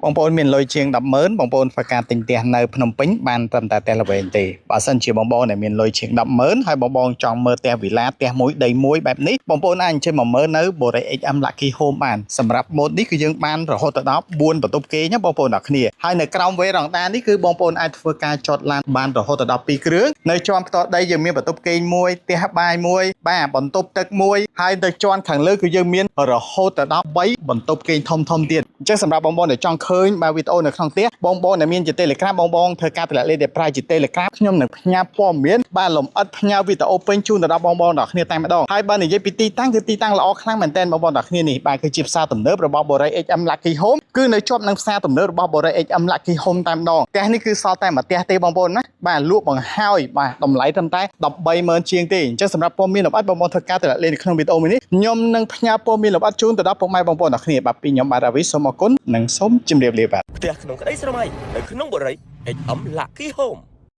បងប្អូនមានលុយជាង100,000បងប្អូនធ្វើការទិញផ្ទះនៅភ្នំពេញបានត្រឹមតែផ្ទះល្វែងទេបើសិនជាបងប្អូនដែលមានលុយជាង100,000ហើយបងប្អូនចង់មើលផ្ទះវីឡាផ្ទះមួយដីមួយបែបនេះបងប្អូនអាចអញ្ជើញមកមើលនៅ Borei HM Lucky Home បានសម្រាប់ម៉ូតនេះគឺយើងបានរហូតទៅដល់4បន្ទប់គេងណាបងប្អូនអ្នកគ្នាហើយនៅក្រោមវេរ៉ង់ដានេះគឺបងប្អូនអាចធ្វើការចតឡានបានរហូតទៅដល់2គ្រឿងនៅជាន់ផ្ទាល់ដីយើងមានបន្ទប់គេងមួយផ្ទះបាយមួយបាទបន្ទប់ទឹកមួយហើយទៅជាន់ខាងលើគឺយើងមានរហូតទៅដល់3បន្ទប់គេងធំធំទៀតអញ្ចឹងសម្រាប់បងប្អូនដែលចង់ឃើញបាទវីដេអូនៅក្នុងផ្ទះបងប្អូនដែលមានជា Telegram បងប្អូនធ្វើការតម្លាក់លេខដែលប្រើជា Telegram ខ្ញុំនឹងផ្ញើព័ត៌មានបាទលំអិតផ្ញើវីដេអូពេញជូនទៅដល់បងប្អូនទាំងគ្នាតែម្ដងហើយបើនិយាយពីទីតាំងគឺទីតាំងល្អខ្លាំងមែនទែនបងប្អូនទាំងគ្នានេះបាទគឺជាផ្សារទំនើបរបស់ Borei HM Lucky Home គឺនៅជាប់នឹងផ្សារទំនើបរបស់ Borei HM Lucky Home តែម្ដងផ្ទះនេះគឺសល់តែមួយផ្ទះទេបងប្អូនណាបាទលក់បង្ហើយបាទតម្លៃត្រឹមតែ130,000ជាងទេអញ្ចឹងសម្រាប់ព័ត៌មានលម្អិតបងប្អូនធ្វើការតម្លាក់លេខនៅក្នុងវីដេអូមួយនេះខ្ញុំនឹងផ្ញើព័ត៌មានលម្អិតជូនទៅដល់ពុកម៉ែបងប្អូនទាំងគ្នាបាទពីខ្ញុំបាទរាវីសូមអរគុណនិងសូមជម្រាបលាបាទ ផ្ទះក្នុងក្តីស្រមៃនៅក្នុងបុរី HM Lucky Home។